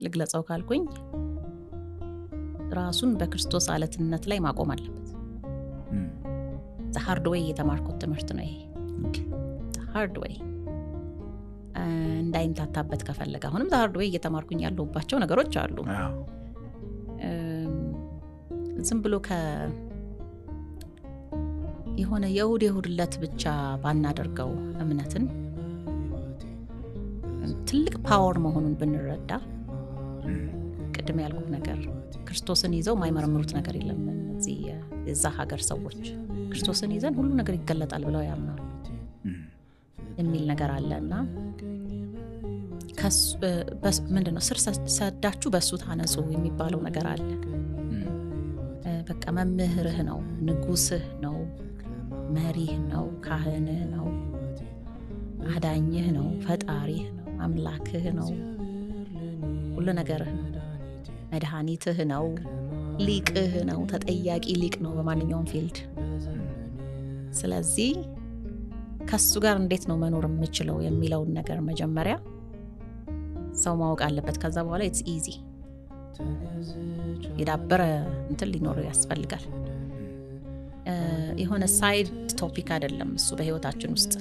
ልግለጸው ካልኩኝ ራሱን በክርስቶስ አለትነት ላይ ማቆም አለበት። Hard way የተማርኩት ትምህርት ነው ይሄ። Hard way እንዳይምታታበት ከፈለገ፣ አሁንም hard way እየተማርኩኝ ያለሁባቸው ነገሮች አሉ። ዝም ብሎ የሆነ የእሁድ የእሁድ ዕለት ብቻ ባናደርገው፣ እምነትን ትልቅ power መሆኑን ብንረዳ፣ ቅድም ያልኩት ነገር፣ ክርስቶስን ይዘው የማይመረምሩት ነገር የለም። እነዚህ የዛ ሀገር ሰዎች ክርስቶስን ይዘን ሁሉ ነገር ይገለጣል ብለው ያምናሉ የሚል ነገር አለ። እና ምንድን ነው፣ ስር ሰዳችሁ በእሱ ታነጹ የሚባለው ነገር አለ። በቃ መምህርህ ነው፣ ንጉስህ ነው፣ መሪህ ነው፣ ካህንህ ነው፣ አዳኝህ ነው፣ ፈጣሪህ ነው፣ አምላክህ ነው፣ ሁሉ ነገርህ ነው፣ መድኃኒትህ ነው፣ ሊቅህ ነው፣ ተጠያቂ ሊቅ ነው በማንኛውም field። ስለዚህ ከሱ ጋር እንዴት ነው መኖር የምችለው የሚለውን ነገር መጀመሪያ ሰው ማወቅ አለበት። ከዛ በኋላ it's easy። የዳበረ እንትን ሊኖረው ያስፈልጋል። የሆነ side topic አይደለም እሱ፣ በህይወታችን ውስጥ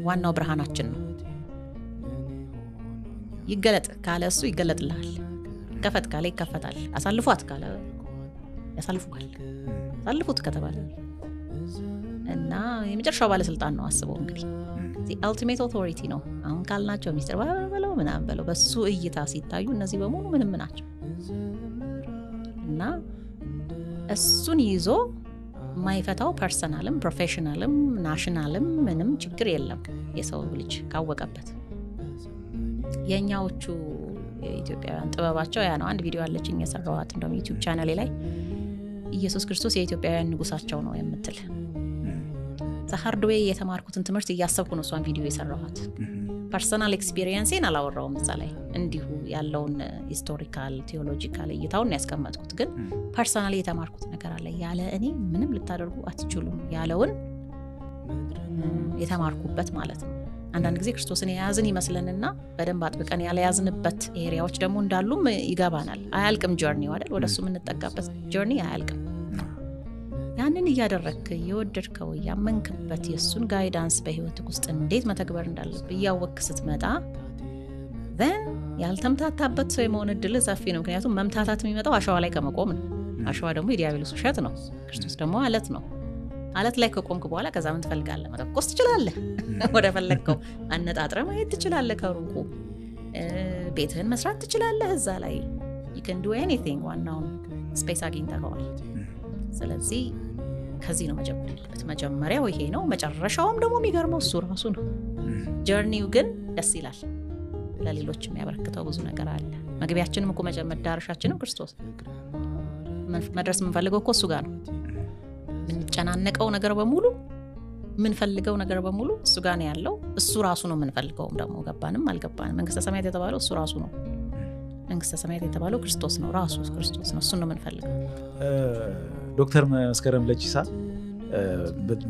ዋናው ብርሃናችን ነው። ይገለጥ ካለ እሱ ይገለጥልሃል። ከፈት ካለ ይከፈታል። አሳልፏት ካለ ያሳልፉሃል። አሳልፉት ከተባለ እና የመጨረሻው ባለስልጣን ነው። አስበው እንግዲህ፣ ultimate authority ነው። አሁን ካልናቸው ሚስጥር በለው ምናምን በለው፣ በሱ እይታ ሲታዩ እነዚህ በሙሉ ምንም ናቸው። እና እሱን ይዞ የማይፈታው personal ም professional ም national ም ምንም ችግር የለም የሰው ልጅ ካወቀበት። የእኛዎቹ የኢትዮጵያውያን ጥበባቸው ያ ነው። አንድ ቪዲዮ አለችኝ የሰራኋት እንደውም YouTube ቻናሌ ላይ፣ ኢየሱስ ክርስቶስ የኢትዮጵያውያን ንጉሳቸው ነው የምትል። Hard way የተማርኩትን ትምህርት እያሰብኩ ነው እሷን ቪዲዮ የሰራኋት። Personal experience ኤን አላወራውም እዛ ላይ፣ እንዲሁ ያለውን historical theological እይታውን ያስቀመጥኩት። ግን personally የተማርኩት ነገር አለ። ያለ እኔ ምንም ልታደርጉ አትችሉም ያለውን የተማርኩበት ማለት ነው። አንዳንድ ጊዜ ክርስቶስን የያዝን ይመስለንና በደንብ አጥብቀን ያለያዝንበት area ዎች ደግሞ እንዳሉም ይገባናል። አያልቅም journey ው አይደል? ወደ እሱ የምንጠጋበት journey አያልቅም። ያንን እያደረግክ፣ እየወደድከው፣ እያመንክበት፣ የእሱን guidance በህይወት ውስጥ እንዴት መተግበር እንዳለብህ እያወቅክ ስትመጣ then ያልተምታታበት ሰው የመሆን እድል ሰፊ ነው። ምክንያቱም መምታታት የሚመጣው አሸዋ ላይ ከመቆም ነው። አሸዋ ደግሞ የዲያብሎስ ውሸት ነው። ክርስቶስ ደግሞ አለት ነው። አለት ላይ ከቆምክ በኋላ ከዛ ምን ትፈልጋለህ? መተኮስ ትችላለህ። ወደ ፈለግከው አነጣጥረህ ማየት ትችላለህ። ከሩቁ ቤትህን መስራት ትችላለህ። እዛ ላይ you can do anything። ዋናውን space አግኝተኸዋል። ስለዚህ ከዚህ ነው መጀመር ያለበት። መጀመሪያው ይሄ ነው። መጨረሻውም ደግሞ የሚገርመው እሱ ራሱ ነው። Journey ው ግን ደስ ይላል። ለሌሎች የሚያበረክተው ብዙ ነገር አለ። መግቢያችንም እኮ መዳረሻችንም ክርስቶስ ነው። መድረስ የምንፈልገው እኮ እሱ ጋር ነው። የምንጨናነቀው ነገር በሙሉ፣ የምንፈልገው ነገር በሙሉ እሱ ጋር ነው ያለው። እሱ ራሱ ነው የምንፈልገውም ደግሞ፣ ገባንም አልገባንም። መንግስተ ሰማያት የተባለው እሱ ራሱ ነው። መንግስተ ሰማያት የተባለው ክርስቶስ ነው፣ ራሱ ክርስቶስ ነው። እሱን ነው የምንፈልገው። ዶክተር መስከረም ለቺሳ፣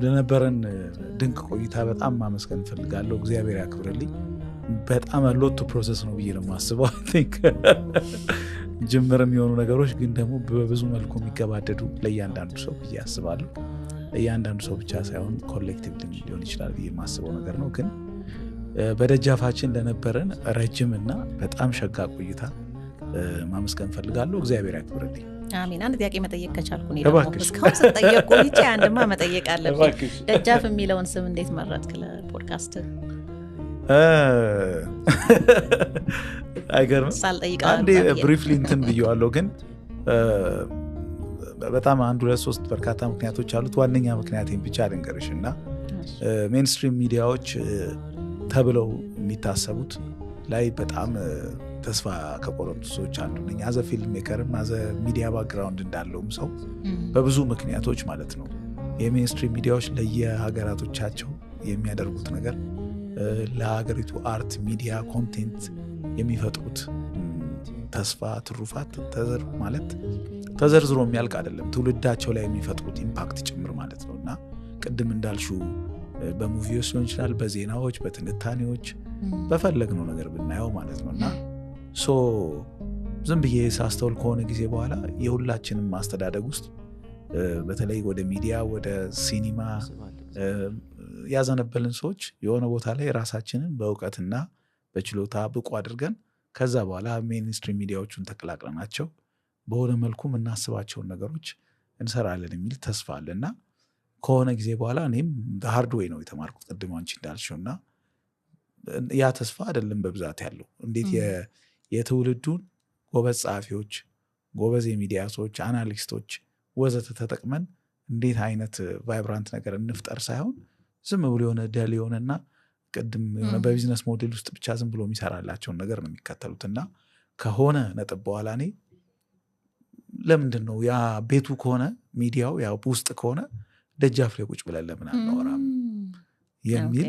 ለነበረን ድንቅ ቆይታ በጣም ማመስገን እፈልጋለሁ። እግዚአብሔር ያክብርልኝ። በጣም lot to process ነው ብዬ ነው የማስበው። I think ጅምር የሚሆኑ ነገሮች ግን ደግሞ በብዙ መልኩ የሚገባደዱ ለእያንዳንዱ ሰው ብዬ አስባለሁ። ለእያንዳንዱ ሰው ብቻ ሳይሆን collective ሊሆን ይችላል ብዬ የማስበው ነገር ነው። ግን በደጃፋችን ለነበረን ረጅም እና በጣም ሸጋ ቆይታ ማመስገን እፈልጋለሁ። እግዚአብሔር ያክብርልኝ። አሜን። አንድ ጥያቄ መጠየቅ ከቻልኩ እኔ ደግሞ እስካሁን ስጠየቅ ቆይቼ አንድማ መጠየቅ አለብኝ። ደጃፍ የሚለውን ስም እንዴት መረጥክ ለፖድካስት? አይገርምም? ሳልጠይቅ አንዴ briefly እንትን ብየዋለሁ፣ ግን በጣም አንድ ሁለት ሶስት በርካታ ምክንያቶች አሉት። ዋነኛ ምክንያቴን ብቻ ልንገርሽ እና mainstream ሚዲያዎች ተብለው የሚታሰቡት ላይ በጣም ተስፋ ከቆረጡ ሰዎች አንዱ ነኝ። As a filmmaker ም as a media background እንዳለውም ሰው በብዙ ምክንያቶች ማለት ነው። የ mainstream ሚዲያዎች ለየሀገራቶቻቸው የሚያደርጉት ነገር፣ ለሀገሪቱ art፣ media፣ content የሚፈጥሩት ተስፋ፣ ትሩፋት ማለት ተዘርዝሮ የሚያልቅ አይደለም። ትውልዳቸው ላይ የሚፈጥሩት impact ጭምር ማለት ነው። እና ቅድም እንዳልሽው በ movie ዎች ሊሆን ይችላል፣ በዜናዎች፣ በትንታኔዎች፣ በፈለግነው ነገር ብናየው ማለት ነው። እና So ዝም ብዬ ሳስተውል ከሆነ ጊዜ በኋላ የሁላችንም አስተዳደግ ውስጥ በተለይ ወደ ሚዲያ፣ ወደ ሲኒማ ያዘነበልን ሰዎች የሆነ ቦታ ላይ ራሳችንን በእውቀትና በችሎታ ብቁ አድርገን ከዛ በኋላ mainstream ሚዲያዎቹን ተቀላቅለናቸው በሆነ መልኩ የምናስባቸውን ነገሮች እንሰራለን የሚል ተስፋ አለ። እና ከሆነ ጊዜ በኋላ እኔም hard way ነው የተማርኩት፣ ቅድም አንቺ እንዳልሽው። እና ያ ተስፋ አይደለም በብዛት ያለው። እንዴት የትውልዱን ጎበዝ ጸሐፊዎች፣ ጎበዝ የሚዲያ ሰዎች፣ analyst ኦች ወዘተ ተጠቅመን እንዴት አይነት vibrant ነገር እንፍጠር ሳይሆን ዝም ብሎ የሆነ dull የሆነና ቅድም የሆነ በ business model ውስጥ ብቻ ዝም ብሎ የሚሰራላቸውን ነገር ነው የሚከተሉት። እና ከሆነ ነጥብ በኋላ እኔ ለምንድን ነው ያ ቤቱ ከሆነ፣ ሚዲያው ያ ውስጥ ከሆነ፣ ደጃፍ ላይ ቁጭ ብለን ለምን አናወራም የሚል።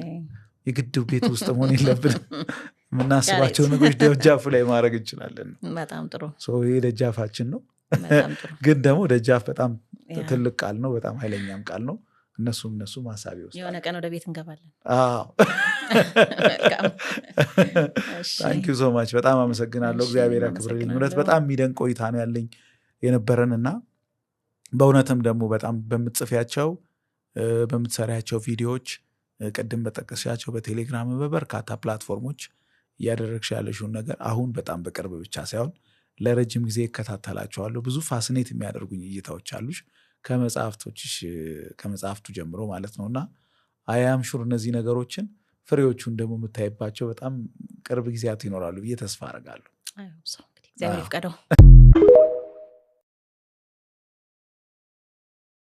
የግድ ቤት ውስጥ መሆን የለብንም፣ የምናስባቸው ነገሮች ደጃፉ ላይ ማድረግ እንችላለን። በጣም ጥሩ። ይሄ ደጃፋችን ነው። ግን ደግሞ ደጃፍ በጣም ትልቅ ቃል ነው፣ በጣም ኃይለኛም ቃል ነው። እነሱም ሀሳቢ ውስጥ የሆነ ቀን ወደ ቤት እንገባለን። Thank you so much፣ በጣም አመሰግናለሁ። እግዚአብሔር ያክብርልኝ። እውነት በጣም የሚደንቅ ቆይታ ነው ያለኝ የነበረን። እና በእውነትም ደግሞ በጣም በምትጽፊያቸው፣ በምትሰሪያቸው ቪዲዮዎች፣ ቅድም በጠቀስሻቸው በቴሌግራም፣ በበርካታ platform ኦች እያደረግሽ ያለሽውን ነገር አሁን በጣም በቅርብ ብቻ ሳይሆን ለረጅም ጊዜ እከታተላቸዋለሁ። ብዙ fascinate የሚያደርጉኝ እይታዎች አሉሽ፣ ከመጽሐፍቶችሽ፣ ከመጽሐፍቱ ጀምሮ ማለት ነው። እና I am sure እነዚህ ነገሮችን ፍሬዎቹን ደግሞ የምታይባቸው በጣም ቅርብ ጊዜያት ይኖራሉ ብዬ ተስፋ አደርጋለሁ። እግዚአብሔር ይፍቀደው።